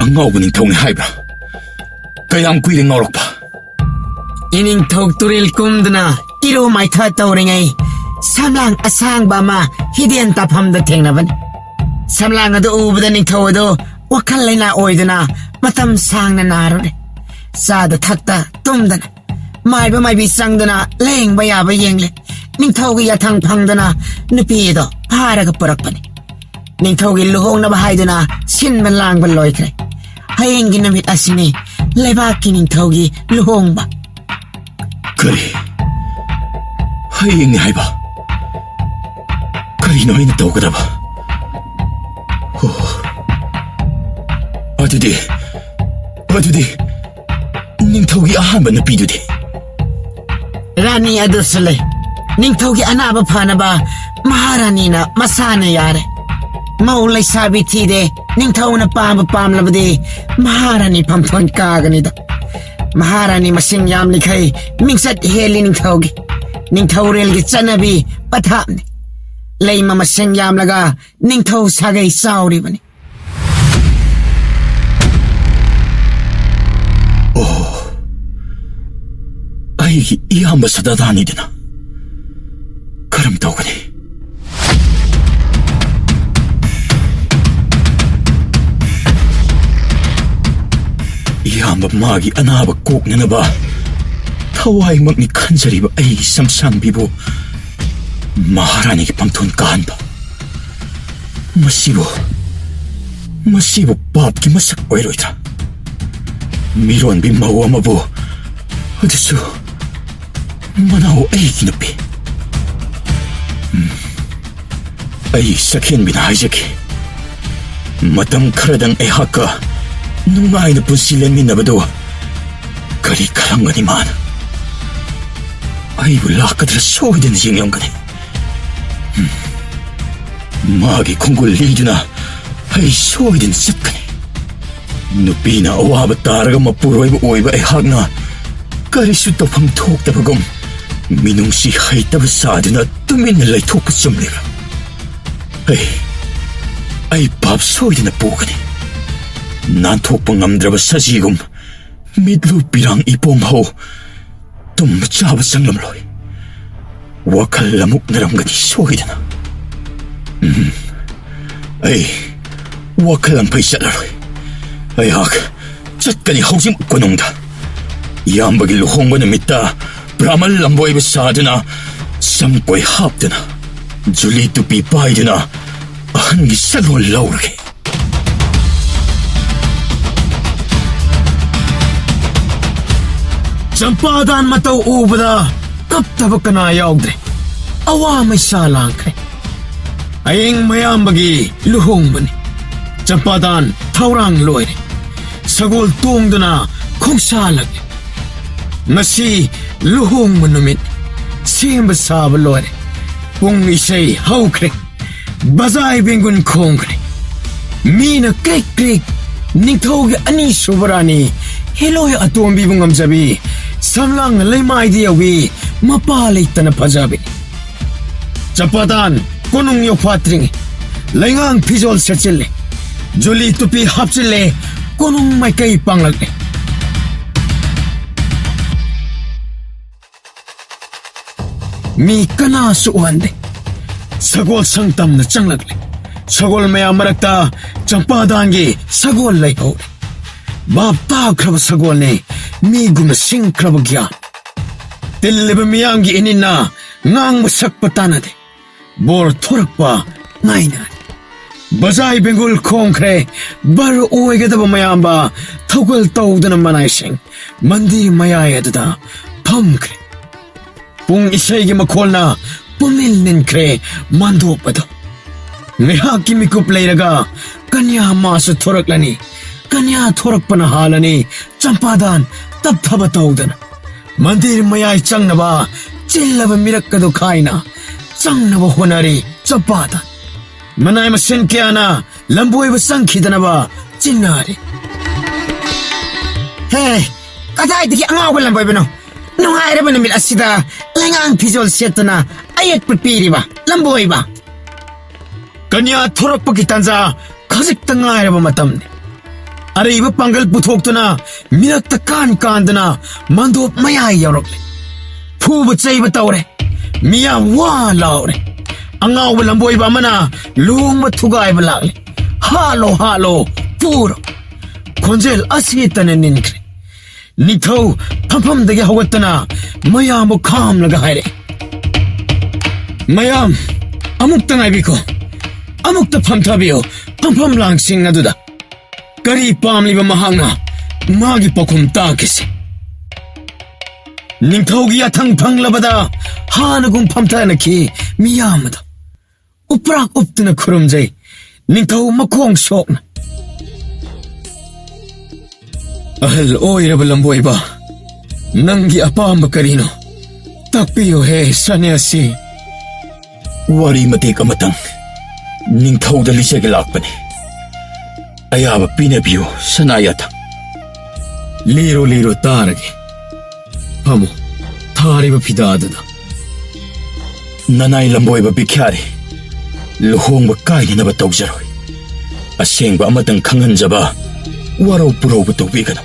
ꯑꯉꯥꯎꯕ ꯅꯤꯡꯊꯧꯅꯤ ꯍꯥꯏꯕ꯭ꯔꯥ? ꯀꯌꯥꯝ ꯀꯨꯏꯔꯦ ꯉꯥꯎꯔꯛꯄ? ꯏꯅꯤꯡꯊꯧ ꯇꯨꯔꯦꯜ ꯀꯨꯝꯗꯨꯅ ꯏꯔꯨ ꯃꯥꯏꯊ ꯇꯧꯔꯤꯉꯩ ꯁꯝꯂꯥꯡ ꯑꯁꯥꯡꯕ ꯑꯃ ꯍꯤꯗꯦꯟ ꯇꯥꯐꯝꯗ ꯊꯦꯡꯅꯕꯅꯤ꯫ ꯁꯝꯂꯥꯡ ꯑꯗꯨ ꯎꯕꯗ ꯅꯤꯡꯊꯧ ꯑꯗꯨ ꯋꯥꯈꯜ ꯂꯩꯅꯥ ꯑꯣꯏꯗꯨꯅ ꯃꯇꯝ ꯁꯥꯡꯅ ꯅꯥꯔꯨꯔꯦ꯫ ꯆꯥꯗ ꯊꯛꯇ ꯇꯨꯝꯗꯅ ꯃꯥꯏꯕ ꯃꯥꯏꯕꯤ ꯆꯪꯗꯨꯅ ꯂꯥꯌꯦꯡꯕ ꯌꯥꯕ ꯌꯦꯡꯂꯦ꯫ ꯅꯤꯡꯊꯧꯒꯤ ꯌꯥꯊꯪ ꯐꯪꯗꯨꯅ ꯅꯨꯄꯤ ꯑꯗꯣ ꯐꯥꯔꯒ ꯄꯨꯔꯛꯄꯅꯤ꯫ ꯅꯤꯡꯊꯧꯒꯤ ꯂꯨꯍꯣꯡꯅꯕ ꯍꯥꯏꯗꯨꯅ ꯁꯤꯟꯕ ꯂꯥꯡꯕ ꯂꯣꯏꯈ꯭ꯔꯦ꯫ ꯍꯌꯦꯡꯒꯤ ꯅꯨꯃꯤꯠ ꯑꯁꯤꯅꯤ ꯂꯩꯕꯥꯛꯀꯤ ꯅꯤꯡꯊꯧꯒꯤ ꯂꯨꯍꯣꯡꯕ꯫ ꯀꯔꯤ? ꯍꯌꯦꯡꯅꯤ ꯍꯥꯏꯕ? ꯀꯔꯤꯅꯣ ꯑꯩꯅ ꯇꯧꯒꯗꯕ? ꯑꯣ, ꯑꯗꯨꯗꯤ, ꯑꯗꯨꯗꯤ ꯅꯤꯡꯊꯧꯒꯤ ꯑꯍꯥꯟꯕ ꯅꯨꯄꯤꯗꯨꯗꯤ? ꯔꯥꯅꯤ ꯑꯗꯨꯁꯨ ꯂꯩ꯫ ꯅꯤꯡꯊꯧꯒꯤ ꯑꯅꯥꯕ ꯐꯅꯕ ꯃꯍꯥꯔꯥꯅꯤꯅ ꯃꯁꯥꯅ ꯌꯥꯔꯦ꯫ ꯃꯧ ꯂꯩꯁꯥꯕꯤ ꯊꯤꯔꯦ꯫ ꯅꯤꯡꯊꯧꯅ ꯄꯥꯝꯕ ꯄꯥꯝꯂꯕꯗꯤ ꯃꯍꯥꯔꯥꯅꯤ ꯐꯝꯐꯝ ꯀꯥꯒꯅꯤꯗ꯫ ꯃꯍꯥꯔꯥꯅꯤ ꯃꯁꯤꯡ ꯌꯥꯝꯂꯤꯈꯩ ꯃꯤꯡꯆꯠ ꯍꯦꯜꯂꯤ ꯅꯤꯡꯊꯧꯒꯤ꯫ ꯅꯤꯡꯊꯧꯔꯦꯜꯒꯤ ꯆꯠꯅꯕꯤ ꯄꯊꯥꯞꯅꯤ꯫ ꯂꯩꯃ ꯃꯁꯤꯡ ꯌꯥꯝꯂꯒ ꯅꯤꯡꯊꯧ ꯁꯥꯒꯩ ꯆꯥꯎꯔꯤꯕꯅꯤ꯫ ꯑꯣ, ꯑꯩꯒꯤ ꯏꯌꯥꯝꯕ ꯁꯗꯥꯗꯥꯅꯤꯗꯅ꯫ ꯀꯔꯝ ꯇꯧꯒꯅꯤ? ꯏꯌꯥꯝꯕ ꯃꯥꯒꯤ ꯑꯅꯥꯕ ꯀꯣꯛꯅꯅꯕ ꯊꯋꯥꯏꯃꯛꯅꯤ ꯈꯟꯖꯔꯤꯕ ꯑꯩꯒꯤ ꯁꯝꯁꯥꯡꯕꯤꯕꯨ ꯃꯍꯥꯔꯥꯅꯤꯒꯤ ꯄꯝꯊꯣꯟ ꯀꯥꯍꯟꯕ꯫ ꯃꯁꯤꯕꯨ, ꯃꯁꯤꯕꯨ ꯄꯥꯞꯀꯤ ꯃꯁꯛ ꯑꯣꯏꯔꯣꯏꯗ꯭ꯔꯥ? ꯃꯤꯔꯣꯟꯕꯤ ꯃꯧ ꯑꯃꯕꯨ, ꯑꯗꯨꯁꯨ ꯃꯅꯥꯎ ꯑꯩꯒꯤ ꯅꯨꯄꯤ꯫ ꯎꯝ꯫ ꯑꯩ ꯁꯛꯍꯦꯟꯕꯤꯅ ꯍꯥꯏꯖꯈꯤ, ꯃꯇꯝ ꯈꯔꯗꯪ ꯑꯩꯍꯥꯛꯀ ꯅꯨꯡꯉꯥꯏꯅ ꯄꯨꯟꯁꯤ ꯂꯦꯟꯃꯤꯟꯅꯕꯗꯨ ꯀꯔꯤ ꯈꯜꯂꯝꯒꯅꯤ ꯃꯥꯅ? ꯑꯩꯕꯨ ꯂꯥꯛꯀꯗ꯭ꯔꯥ ꯁꯣꯏꯗꯅ ꯌꯦꯡꯂꯝꯒꯅꯤ꯫ ꯎꯝ꯫ ꯃꯥꯒꯤ ꯈꯣꯡꯒꯨꯜ ꯂꯤꯗꯨꯅ ꯑꯩ ꯁꯣꯏꯗꯅ ꯆꯠꯀꯅꯤ꯫ ꯅꯨꯄꯤꯅ ꯑꯋꯥꯕ ꯇꯥꯔꯒ ꯃꯄꯨꯔꯣꯏꯕ ꯑꯣꯏꯕ ꯑꯩꯍꯥꯛꯅ ꯀꯔꯤꯁꯨ ꯇꯧꯐꯝ ꯊꯣꯛꯇꯕꯒꯨꯝ ꯃꯤꯅꯨꯡꯁꯤ ꯍꯩꯇꯕ ꯁꯥꯗꯨꯅ ꯇꯨꯃꯤꯟꯅ ꯂꯩꯊꯣꯛꯄ ꯆꯨꯝꯂꯤꯕ꯭ꯔꯥ? ꯑꯩ, ꯑꯩ ꯄꯥꯞ ꯁꯣꯏꯗꯅ ꯄꯣꯛꯀꯅꯤ꯫ ꯅꯥꯟꯊꯣꯛꯄ ꯉꯝꯗ꯭ꯔꯕ ꯁꯖꯤꯒꯨꯝ ꯃꯤꯠꯂꯨ ꯄꯤꯔꯥꯡ ꯏꯄꯣꯝ ꯍꯧ ꯇꯨꯝꯕ ꯆꯥꯕ ꯆꯪꯂꯝꯂꯣꯏ꯫ ꯋꯥꯈꯜ ꯑꯃꯨꯛ ꯅꯔꯝꯒꯅꯤ ꯁꯣꯏꯗꯅ꯫ ꯎꯝ, ꯑꯩ ꯋꯥꯈꯜ ꯂꯪꯐꯩ ꯆꯠꯂꯔꯣꯏ꯫ ꯑꯩꯍꯥꯛ ꯆꯠꯀꯅꯤ ꯍꯧꯖꯤꯛ ꯀꯣꯅꯨꯡꯗ꯫ ꯏꯌꯥꯝꯕꯒꯤ ꯂꯨꯍꯣꯡꯕ ꯅꯨꯃꯤꯠꯇ ꯕ꯭ꯔꯥꯍꯃꯟ ꯂꯝꯕꯣꯏꯕ ꯁꯥꯗꯨꯅ, ꯁꯝ ꯀꯣꯏ ꯍꯥꯞꯇꯨꯅ, ꯖꯨꯂꯤ ꯇꯨꯄꯤ ꯄꯥꯏꯗꯨꯅ ꯑꯍꯟꯒꯤ ꯁꯛꯂꯣꯟ ꯂꯧꯔꯒꯦ꯫ ꯆꯝꯄꯥꯗꯥꯟ ꯃꯇꯧ ꯎꯕꯗ ꯀꯞꯇꯕ ꯀꯅꯥ ꯌꯥꯎꯗ꯭ꯔꯦ꯫ ꯑꯋꯥ ꯃꯩꯁꯥ ꯂꯥꯡꯈ꯭ꯔꯦ꯫ ꯍꯌꯦꯡ ꯃꯌꯥꯝꯕꯒꯤ ꯂꯨꯍꯣꯡꯕꯅꯤ꯫ ꯆꯝꯄꯥꯗꯥꯟ ꯊꯧꯔꯥꯡ ꯂꯣꯏꯔꯦ꯫ ꯁꯒꯣꯜ ꯇꯣꯡꯗꯨꯅ ꯈꯣꯡꯁꯥꯜꯂꯛꯂꯦ꯫ ꯉꯁꯤ ꯂꯨꯍꯣꯡꯕ ꯅꯨꯃꯤꯠ꯫ ꯁꯦꯝꯕ ꯁꯥꯕ ꯂꯣꯏꯔꯦ꯫ ꯄꯨꯡ ꯏꯁꯩ ꯍꯧꯈ꯭ꯔꯦ꯫ ꯕꯖꯥꯏ ꯕꯦꯡꯒꯨꯟ ꯈꯣꯡꯈ꯭ꯔꯦ꯫ ꯃꯤꯅ ꯀ꯭ꯔꯤꯛ ꯀ꯭ꯔꯤꯛ꯫ ꯅꯤꯡꯊꯧꯒꯤ ꯑꯅꯤꯁꯨꯕ ꯔꯥꯅꯤ ꯍꯦꯂꯣꯏ ꯑꯇꯣꯝꯕꯤꯕꯨ ꯉꯝꯖꯕꯤ ꯁꯝꯂꯥꯡꯅ ꯂꯩꯃꯥꯏꯗ ꯌꯧꯏ꯫ ꯃꯄꯥ ꯂꯩꯇꯅ ꯐꯖꯕꯤ꯫ ꯆꯝꯄꯥꯗꯥꯟ ꯀꯣꯅꯨꯡ ꯌꯧꯐꯥꯠꯇ꯭ꯔꯤꯉꯩ ꯂꯩꯉꯥꯡ ꯐꯤꯖꯣꯜ ꯁꯦꯠꯆꯤꯜꯂꯦ꯫ ꯖꯨꯂꯤ ꯇꯨꯄꯤ ꯍꯥꯞꯆꯤꯜꯂꯦ꯫ ꯀꯣꯅꯨꯡ ꯃꯥꯏꯀꯩ ꯄꯥꯡꯂꯛꯂꯦ꯫ ꯃꯤ ꯀꯅꯥꯁꯨ ꯎꯍꯟꯗꯦ꯫ ꯁꯒꯣꯜ ꯁꯪ ꯇꯝꯅ ꯆꯪꯂꯛꯂꯦ꯫ ꯁꯒꯣꯜ ꯃꯌꯥꯝ ꯃꯔꯛꯇ ꯆꯝꯄꯥꯗꯥꯟꯒꯤ ꯁꯒꯣꯜ ꯂꯩꯍꯧꯔꯦ꯫ ꯚꯥꯞ ꯇꯥꯈ꯭ꯔꯕ ꯁꯒꯣꯜꯅꯤ꯫ ꯃꯤꯒꯨꯝꯅ ꯁꯤꯡꯈ꯭ꯔꯕ ꯒ꯭ꯌꯥꯟ꯫ ꯇꯤꯜꯂꯤꯕ ꯃꯤꯌꯥꯝꯒꯤ ꯏꯅꯤꯟꯅ ꯉꯥꯡꯕ ꯁꯛꯄ ꯇꯥꯅꯗꯦ꯫ ꯕꯣꯔ ꯊꯣꯔꯛꯄ ꯉꯥꯏꯅꯔꯦ꯫ ꯕꯖꯥꯏ ꯕꯦꯡꯒꯨꯜ ꯈꯣꯡꯈ꯭ꯔꯦ꯫ ꯕꯔ ꯑꯣꯏꯒꯗꯕ ꯃꯌꯥꯝꯕ ꯊꯧꯒꯜ ꯇꯧꯗꯨꯅ ꯃꯅꯥꯏꯁꯤꯡ ꯃꯟꯗꯤꯔ ꯃꯌꯥꯏ ꯑꯗꯨꯗ ꯐꯝꯈ꯭ꯔꯦ꯫ ꯄꯨꯡ ꯏꯁꯩꯒꯤ ꯃꯈꯣꯜꯅ ꯄꯨꯝꯅꯤꯜ ꯅꯤꯟꯈ꯭ꯔꯦ ꯃꯥꯟꯗꯣꯞ ꯑꯗꯨ꯫ ꯉꯥꯏꯍꯥꯛꯀꯤ ꯃꯤꯀꯨꯞ ꯂꯩꯔꯒ ꯀꯟꯌꯥ ꯃꯥꯁꯨ ꯊꯣꯔꯛꯂꯅꯤ꯫ ꯀꯟꯌꯥ ꯊꯣꯔꯛꯄꯅ ꯍꯥꯜꯂꯅꯤ ꯆꯝꯄꯥꯗꯥꯟ ꯇꯞꯊꯕ ꯇꯧꯗꯅ꯫ ꯃꯟꯗꯤꯔ ꯃꯌꯥꯏ ꯆꯪꯅꯕ ꯆꯤꯜꯂꯕ ꯃꯤꯔꯛ ꯑꯗꯨ ꯈꯥꯏꯅ ꯆꯪꯅꯕ ꯍꯣꯠꯅꯔꯤ ꯆꯝꯄꯥꯗꯥꯟ꯫ ꯃꯅꯥꯏ ꯃꯁꯤꯟ ꯀꯌꯥꯅ ꯂꯝꯕꯣꯏꯕ ꯆꯪꯈꯤꯗꯅꯕ ꯆꯤꯡꯅꯔꯤ꯫ ꯍꯦ, ꯀꯗꯥꯏꯗꯒꯤ ꯑꯉꯥꯎꯕ ꯂꯝꯕꯣꯏꯕꯅꯣ? ꯅꯨꯡꯉꯥꯏꯔꯕ ꯅꯨꯃꯤꯠ ꯑꯁꯤꯗ ꯂꯩꯉꯥꯡ ꯐꯤꯖꯣꯜ ꯁꯦꯠꯇꯨꯅ ꯑꯌꯦꯠꯄ ꯄꯤꯔꯤꯕ ꯂꯝꯕꯣꯏꯕ꯫ ꯀꯟꯌꯥ ꯊꯣꯔꯛꯄꯒꯤ ꯇꯥꯟꯖꯥ ꯈꯖꯤꯛꯇ ꯉꯥꯏꯔꯕ ꯃꯇꯝꯅꯤ꯫ ꯑꯔꯩꯕ ꯄꯥꯡꯒꯜ ꯄꯨꯊꯣꯛꯇꯨꯅ ꯃꯤꯔꯛꯇ ꯀꯥꯟ ꯀꯥꯟꯗꯅ ꯃꯥꯟꯗꯣꯞ ꯃꯌꯥꯏ ꯌꯧꯔꯛꯂꯦ꯫ ꯐꯨꯕ ꯆꯩꯕ ꯇꯧꯔꯦ꯫ ꯃꯤꯌꯥꯝ ꯋꯥ ꯂꯥꯎꯔꯦ꯫ ꯑꯉꯥꯎꯕ ꯂꯝꯕꯣꯏꯕ ꯑꯃꯅ ꯂꯨꯍꯣꯡꯕ ꯊꯨꯒꯥꯏꯕ ꯂꯥꯛꯂꯦ꯫ "ꯍꯥꯠꯂꯣ, ꯍꯥꯠꯂꯣ, ꯄꯨꯔꯣ!" ꯈꯣꯟꯖꯦꯜ ꯑꯁꯤꯇꯅ ꯅꯤꯟꯈ꯭ꯔꯦ꯫ ꯅꯤꯡꯊꯧ ꯐꯝꯐꯝꯗꯒꯤ ꯍꯧꯒꯠꯇꯨꯅ ꯃꯌꯥꯝꯕꯨ ꯈꯥꯝꯂꯒ ꯍꯥꯏꯔꯛꯏ, "ꯃꯌꯥꯝ, ꯑꯃꯨꯛꯇ ꯉꯥꯏꯕꯤꯈꯣ꯫ ꯑꯃꯨꯛꯇ ꯐꯝꯊꯕꯤꯌꯨ ꯐꯝꯐꯝ ꯂꯥꯡꯁꯤꯡ ꯑꯗꯨꯗ꯫ ꯀꯔꯤ ꯄꯥꯝꯂꯤꯕ ꯃꯍꯥꯛꯅ? ꯃꯥꯒꯤ ꯄꯥꯎꯈꯨꯝ ꯇꯥꯈꯤꯁꯤ꯫" ꯅꯤꯡꯊꯧꯒꯤ ꯌꯥꯊꯪ ꯐꯪꯂꯕꯗ ꯍꯥꯟꯅꯒꯨꯝ ꯐꯝꯊꯅꯈꯤ ꯃꯤꯌꯥꯝ ꯑꯗꯨ꯫ ꯎꯄ꯭ꯔꯥꯛ ꯎꯞꯇꯨꯅ ꯈꯨꯔꯨꯝꯖꯩ ꯅꯤꯡꯊꯧ ꯃꯈꯣꯡ ꯁꯣꯛꯅ꯫ ꯑꯍꯜ ꯑꯣꯏꯔꯕ ꯂꯝꯕꯣꯏꯕ, ꯅꯪꯒꯤ ꯑꯄꯥꯝꯕ ꯀꯔꯤꯅꯣ? ꯇꯥꯛꯄꯤꯌꯨꯍꯦ ꯁꯟꯅ꯭ꯌꯥꯁꯤ꯫ ꯋꯥꯔꯤ ꯃꯇꯦꯛ ꯑꯃꯇꯪ ꯅꯤꯡꯊꯧꯗ ꯂꯤꯖꯒꯦ ꯂꯥꯛꯄꯅꯤ꯫ ꯑꯌꯥꯕ ꯄꯤꯅꯕꯤꯌꯨ ꯁꯅꯥ ꯌꯥꯊꯪ꯫ ꯂꯤꯔꯣ, ꯂꯤꯔꯣ, ꯇꯥꯔꯒꯦ꯫ ꯐꯝꯃꯨ, ꯊꯥꯔꯤꯕ ꯐꯤꯗꯥꯗꯨꯗ꯫ ꯅꯅꯥꯏ ꯂꯝꯕꯣꯏꯕ ꯕꯤꯈ꯭ꯌꯥꯔꯤ, ꯂꯨꯍꯣꯡꯕ ꯀꯥꯏꯗꯅꯕ ꯇꯧꯖꯔꯣꯏ꯫ ꯑꯁꯦꯡꯕ ꯑꯃꯇꯪ ꯈꯪꯍꯟꯖꯕ ꯋꯥꯔꯧ ꯄꯨꯔꯧꯕ ꯇꯧꯕꯤꯒꯅꯨ꯫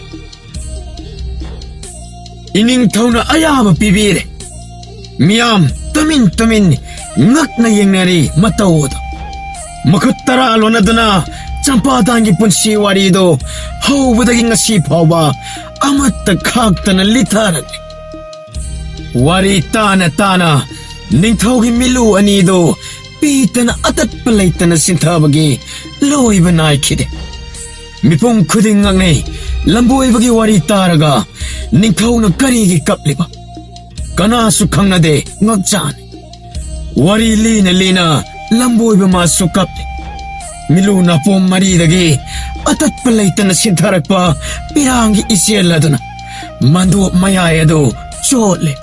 ꯏꯅꯤꯡꯊꯧꯅ ꯑꯌꯥꯕ ꯄꯤꯕꯤꯔꯦ꯫ ꯃꯤꯌꯥꯝ ꯇꯨꯃꯤꯟ ꯇꯨꯃꯤꯟ ꯉꯛꯅ ꯌꯦꯡꯅꯔꯤ ꯃꯇꯧ ꯑꯗꯨ꯫ ꯃꯈꯨꯠ ꯇꯔꯥ ꯂꯣꯟꯅꯗꯨꯅ ꯆꯝꯄꯥꯗꯥꯟꯒꯤ ꯄꯨꯟꯁꯤ ꯋꯥꯔꯤꯗꯨ ꯍꯧꯕꯗꯒꯤ ꯉꯁꯤ ꯐꯥꯎꯕ ꯑꯃꯠꯇ ꯈꯥꯛꯇꯅ ꯂꯤꯊꯔꯛꯂꯤ꯫ ꯋꯥꯔꯤ ꯇꯥꯅ ꯇꯥꯅ ꯅꯤꯡꯊꯧꯒꯤ ꯃꯤꯂꯨ ꯑꯅꯤꯗꯨ ꯄꯤꯇꯅ ꯑꯇꯠꯄ ꯂꯩꯇꯅ ꯁꯤꯟꯊꯕꯒꯤ ꯂꯣꯏꯕ ꯅꯥꯏꯈꯤꯗꯦ꯫ ꯃꯤꯄꯨꯝ ꯈꯨꯗꯤꯡꯃꯛꯅꯤ ꯂꯝꯕꯣꯏꯕꯒꯤ ꯋꯥꯔꯤ ꯇꯥꯔꯒ ꯅꯤꯡꯊꯧꯅ ꯀꯔꯤꯒꯤ ꯀꯞꯂꯤꯕ? ꯀꯅꯥꯁꯨ ꯈꯪꯅꯗꯦ, ꯉꯛꯆꯥꯅꯤ꯫ ꯋꯥꯔꯤ ꯂꯤꯅ ꯂꯤꯅ ꯂꯝꯕꯣꯏꯕ ꯃꯥꯁꯨ ꯀꯞꯂꯤ꯫ ꯃꯤꯂꯨ ꯅꯥꯄꯣꯝ ꯃꯔꯤꯗꯒꯤ ꯑꯇꯠꯄ ꯂꯩꯇꯅ ꯁꯤꯟꯊꯔꯛꯄ ꯄꯤꯔꯥꯡꯒꯤ ꯏꯆꯦꯜ ꯑꯗꯨꯅ ꯃꯟꯗꯣꯞ ꯃꯌꯥꯏ ꯑꯗꯨ ꯆꯣꯠꯂꯦ꯫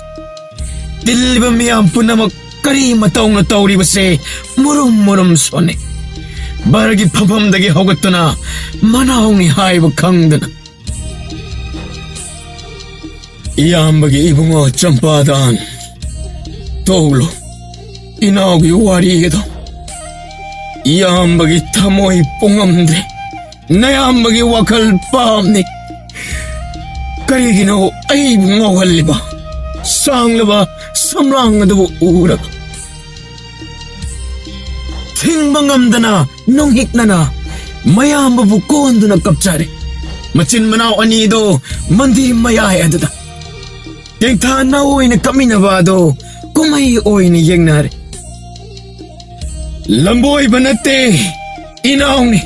ꯇꯤꯜꯂꯤꯕ ꯃꯤꯌꯥꯝ ꯄꯨꯝꯅꯃꯛ ꯀꯔꯤ ꯃꯇꯧꯅ ꯇꯧꯔꯤꯕꯁꯦ ꯃꯨꯔꯨꯝ ꯃꯨꯔꯨꯝ ꯁꯣꯟꯅꯩ꯫ ꯚꯔꯒꯤ ꯐꯝꯐꯝꯗꯒꯤ ꯍꯧꯒꯠꯇꯨꯅ ꯃꯅꯥꯎꯅꯤ ꯍꯥꯏꯕ ꯈꯪꯗꯅ꯫ ꯏꯌꯥꯝꯕꯒꯤ ꯏꯕꯨꯡꯉꯣ ꯆꯝꯄꯥꯗꯥꯟ, ꯇꯧꯂꯣ, ꯏꯅꯥꯎꯒꯤ ꯋꯥꯔꯤꯒꯗꯣ꯫ ꯏꯌꯥꯝꯕꯒꯤ ꯊꯃꯣꯏ ꯄꯨꯡꯉꯝꯗ꯭ꯔꯦ꯫ ꯅꯌꯥꯝꯕꯒꯤ ꯋꯥꯈꯜ ꯄꯥꯞꯅꯤ꯫ ꯀꯔꯤꯒꯤꯅꯣ ꯑꯩꯕꯨ ꯉꯥꯎꯍꯜꯂꯤꯕ? ꯁꯥꯡꯂꯕ ꯁꯝꯂꯥꯡ ꯑꯗꯨꯕꯨ ꯎꯔꯒ ꯊꯤꯡꯕ ꯉꯝꯗꯅ ꯅꯣꯡꯍꯤꯛꯅꯅ ꯃꯌꯥꯝꯕꯕꯨ ꯀꯣꯟꯗꯨꯅ ꯀꯞꯆꯔꯦ꯫ ꯃꯆꯤꯟ ꯃꯅꯥꯎ ꯑꯅꯤꯗꯣ ꯃꯟꯗꯤꯔ ꯃꯌꯥꯏ ꯑꯗꯨꯗ ꯇꯦꯡꯊꯥ ꯅꯥꯎ ꯑꯣꯏꯅ ꯀꯞꯃꯤꯟꯅꯕ ꯑꯗꯣ ꯀꯨꯝꯍꯩ ꯑꯣꯏꯅ ꯌꯦꯡꯅꯔꯦ꯫ ꯂꯝꯕꯣꯏꯕ ꯅꯠꯇꯦ, ꯏꯅꯥꯎꯅꯤ꯫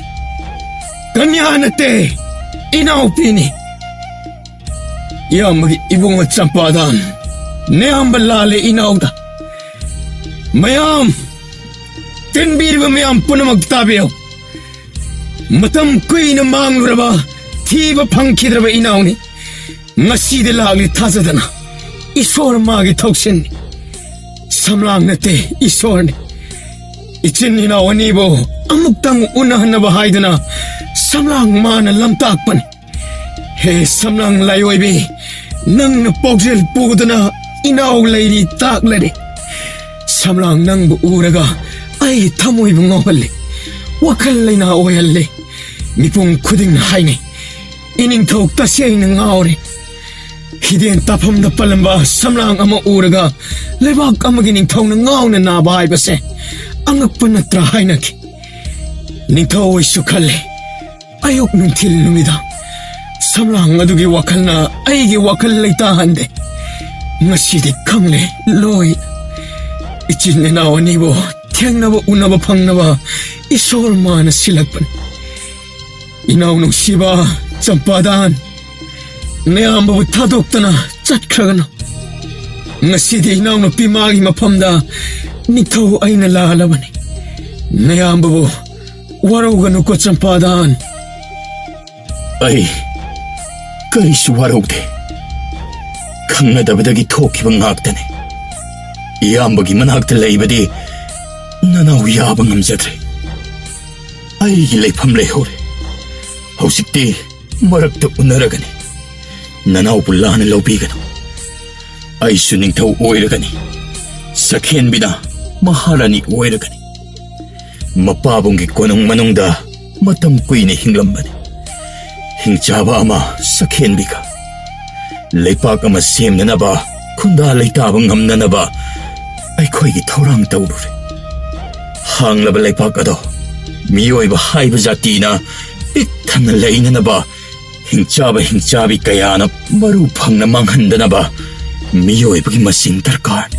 ꯀꯟꯌꯥ ꯅꯠꯇꯦ, ꯏꯅꯥꯎꯄꯤꯅꯤ꯫ ꯏꯌꯥꯝꯕꯒꯤ ꯏꯕꯨꯡꯉꯣ ꯆꯝꯄꯥꯗꯥꯟ, ꯅꯌꯥꯝꯕ ꯂꯥꯜꯂꯦ ꯏꯅꯥꯎꯗ꯫ ꯃꯌꯥꯝ, ꯇꯤꯟꯕꯤꯔꯤꯕ ꯃꯌꯥꯝ ꯄꯨꯝꯅꯃꯛ ꯇꯥꯕꯤꯌꯨ꯫ ꯃꯇꯝ ꯀꯨꯏꯅ ꯃꯥꯡꯂꯨꯔꯕ, ꯊꯤꯕ ꯐꯪꯈꯤꯗ꯭ꯔꯕ ꯏꯅꯥꯎꯅꯤ꯫ ꯉꯁꯤꯗꯤ ꯂꯥꯛꯂꯤ ꯊꯥꯖꯗꯅ꯫ ꯏꯁꯣꯔ ꯃꯥꯒꯤ ꯊꯧꯁꯤꯟꯅꯤ꯫ ꯁꯝꯂꯥꯡ ꯅꯠꯇꯦ, ꯏꯁꯣꯔꯅꯤ꯫ ꯏꯆꯤꯟ ꯏꯅꯥꯎ ꯑꯅꯤꯕꯨ ꯑꯃꯨꯛꯇꯪ ꯎꯅꯍꯟꯅꯕ ꯍꯥꯏꯗꯨꯅ ꯁꯝꯂꯥꯡ ꯃꯥꯅ ꯂꯝꯇꯥꯛꯄꯅꯤ꯫ ꯍꯦ ꯁꯝꯂꯥꯡ ꯂꯥꯏꯑꯣꯏꯕꯤ, ꯅꯪꯅ ꯄꯥꯎꯖꯦꯜ ꯄꯨꯗꯨꯅ ꯏꯅꯥꯎ ꯂꯩꯔꯤ ꯇꯥꯛꯂꯔꯤ꯫ ꯁꯝꯂꯥꯡ ꯅꯪꯕꯨ ꯎꯔꯒ ꯑꯩ ꯊꯃꯣꯏꯕꯨ ꯉꯥꯎꯍꯜꯂꯤ, ꯋꯥꯈꯜ ꯂꯩꯅꯥ ꯑꯣꯏꯍꯜꯂꯤ꯫ ꯃꯤꯄꯨꯝ ꯈꯨꯗꯤꯡꯅ ꯍꯥꯏꯅꯩ, ꯏꯅꯤꯡꯊꯧ ꯇꯁꯦꯡꯅ ꯉꯥꯎꯔꯦ꯫ ꯍꯤꯗꯦꯟ ꯇꯥꯐꯝꯗ ꯄꯜꯂꯝꯕ ꯁꯝꯂꯥꯡ ꯑꯃ ꯎꯔꯒ ꯂꯩꯕꯥꯛ ꯑꯃꯒꯤ ꯅꯤꯡꯊꯧꯅ ꯉꯥꯎꯅ ꯅꯥꯕ ꯍꯥꯏꯕꯁꯦ ꯑꯉꯛꯄ ꯅꯠꯇ꯭ꯔꯥ ꯍꯥꯏꯅꯈꯤ꯫ ꯅꯤꯡꯊꯧ ꯑꯣꯏꯁꯨ ꯈꯜꯂꯦ, ꯑꯌꯨꯛ ꯅꯨꯡꯊꯤꯜ ꯅꯨꯃꯤꯗꯥꯡ ꯁꯝꯂꯥꯡ ꯑꯗꯨꯒꯤ ꯋꯥꯈꯜꯅ ꯑꯩꯒꯤ ꯋꯥꯈꯜ ꯂꯩꯇꯥꯍꯟꯗꯦ꯫ ꯉꯁꯤꯗꯤ ꯈꯪꯂꯦ ꯂꯣꯏ꯫ ꯏꯆꯤꯟ ꯏꯅꯥꯎ ꯑꯅꯤꯕꯨ ꯊꯦꯡꯅꯕ ꯎꯅꯕ ꯐꯪꯅꯕ ꯏꯁꯣꯔ ꯃꯥꯅ ꯁꯤꯜꯂꯛꯄꯅꯤ꯫ ꯏꯅꯥꯎ ꯅꯨꯡꯁꯤꯕ ꯆꯝꯄꯥꯗꯥꯟ, ꯅꯌꯥꯝꯕꯕꯨ ꯊꯥꯗꯣꯛꯇꯅ ꯆꯠꯈ꯭ꯔꯒꯅꯨ꯫ ꯉꯁꯤꯗꯤ ꯏꯅꯥꯎꯅꯨꯄꯤ ꯃꯥꯒꯤ ꯃꯐꯝꯗ ꯅꯤꯡꯊꯧ ꯑꯩꯅ ꯂꯥꯜꯂꯕꯅꯤ꯫ ꯅꯌꯥꯝꯕꯕꯨ ꯋꯥꯔꯧꯒꯅꯨꯀꯣ ꯆꯝꯄꯥꯗꯥꯟ꯫ ꯑꯩ ꯀꯔꯤꯁꯨ ꯋꯥꯔꯧꯗꯦ꯫ ꯈꯪꯅꯗꯕꯗꯒꯤ ꯊꯣꯛꯈꯤꯕ ꯉꯥꯛꯇꯅꯤ꯫ ꯏꯌꯥꯝꯕꯒꯤ ꯃꯅꯥꯛꯇ ꯂꯩꯕꯗꯤ ꯅꯅꯥꯎ ꯌꯥꯕ ꯉꯝꯖꯗ꯭ꯔꯦ꯫ ꯑꯩꯒꯤ ꯂꯩꯐꯝ ꯂꯩꯍꯧꯔꯦ꯫ ꯍꯧꯖꯤꯛꯇꯤ ꯃꯔꯛꯇ ꯎꯅꯔꯒꯅꯤ꯫ ꯅꯅꯥꯎꯕꯨ ꯂꯥꯟꯅ ꯂꯧꯕꯤꯒꯅꯨ꯫ ꯑꯩꯁꯨ ꯅꯤꯡꯊꯧ ꯑꯣꯏꯔꯒꯅꯤ꯫ ꯁꯈꯦꯟꯕꯤꯅ ꯃꯍꯥꯔꯥꯅꯤ ꯑꯣꯏꯔꯒꯅꯤ꯫ ꯃꯄꯥꯕꯨꯡꯒꯤ ꯀꯣꯅꯨꯡ ꯃꯅꯨꯡꯗ ꯃꯇꯝ ꯀꯨꯏꯅ ꯍꯤꯡꯂꯝꯕꯅꯤ꯫ ꯍꯤꯡꯆꯥꯕ ꯑꯃ ꯁꯈꯦꯟꯕꯤꯒ꯫ ꯂꯩꯄꯥꯛ ꯑꯃ ꯁꯦꯝꯅꯅꯕ, ꯈꯨꯟꯗꯥ ꯂꯩꯇꯥꯕ ꯉꯝꯅꯅꯕ ꯑꯩꯈꯣꯏꯒꯤ ꯊꯧꯔꯥꯡ ꯇꯧꯔꯨꯔꯦ꯫ ꯍꯥꯡꯂꯕ ꯂꯩꯄꯥꯛ ꯑꯗꯣ ꯃꯤꯑꯣꯏꯕ ꯍꯥꯏꯕ ꯖꯥꯇꯤꯅ ꯄꯤꯛ ꯊꯟꯅ ꯂꯩꯅꯅꯕ, ꯍꯤꯡꯆꯥꯕ ꯍꯤꯡꯆꯥꯕꯤ ꯀꯌꯥꯅ ꯃꯔꯨ ꯐꯪꯅ ꯃꯥꯡꯍꯟꯗꯅꯕ ꯃꯤꯑꯣꯏꯕꯒꯤ ꯃꯁꯤꯡ ꯗꯔꯀꯥꯔ꯫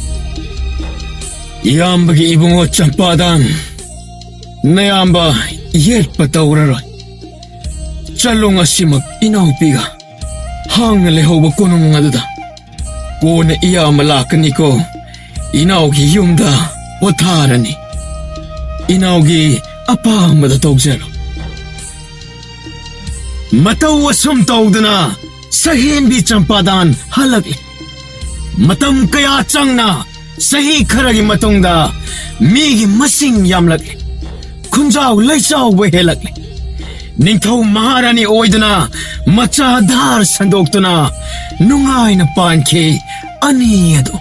ꯏꯌꯥꯝꯕꯒꯤ ꯏꯕꯨꯡꯉꯣ ꯆꯝꯄꯥꯗꯥꯟ, ꯅꯌꯥꯝꯕ ꯌꯦꯠꯄ ꯇꯧꯔꯔꯣꯏ꯫ ꯆꯠꯂꯣ ꯉꯁꯤꯃꯛ ꯏꯅꯥꯎꯄꯤꯒ꯫ ꯍꯥꯡꯅ ꯂꯩꯍꯧꯕ ꯀꯣꯅꯨꯡ ꯑꯗꯨꯗ ꯀꯣꯟꯅ ꯏꯌꯥꯝꯕ ꯂꯥꯛꯀꯅꯤꯀꯣ꯫ ꯏꯅꯥꯎꯒꯤ ꯌꯨꯝꯗ ꯄꯣꯊꯥꯔꯅꯤ꯫ ꯏꯅꯥꯎꯒꯤ ꯑꯄꯥꯝꯕꯗ ꯇꯧꯖꯔꯣ꯫ ꯃꯇꯧ ꯑꯁꯨꯝ ꯇꯧꯗꯅ ꯁꯍꯦꯟꯕꯤ ꯆꯝꯄꯥꯗꯥꯟ ꯍꯜꯂꯛꯂꯤ꯫ ꯃꯇꯝ ꯀꯌꯥ ꯆꯪꯅ, ꯆꯍꯤ ꯈꯔꯒꯤ ꯃꯇꯨꯡꯗ ꯃꯤꯒꯤ ꯃꯁꯤꯡ ꯌꯥꯝꯂꯛꯂꯤ꯫ ꯈꯨꯟꯖꯥꯎ ꯂꯩꯆꯥꯎꯕ ꯍꯦꯜꯂꯛꯂꯤ꯫ ꯅꯤꯡꯊꯧ ꯃꯍꯥꯔꯥꯅꯤ ꯑꯣꯏꯗꯨꯅ ꯃꯆꯥ ꯙꯥꯔ ꯁꯟꯗꯣꯛꯇꯨꯅ ꯅꯨꯡꯉꯥꯏꯅ ꯄꯥꯟꯈꯤ ꯑꯅꯤ ꯑꯗꯨ꯫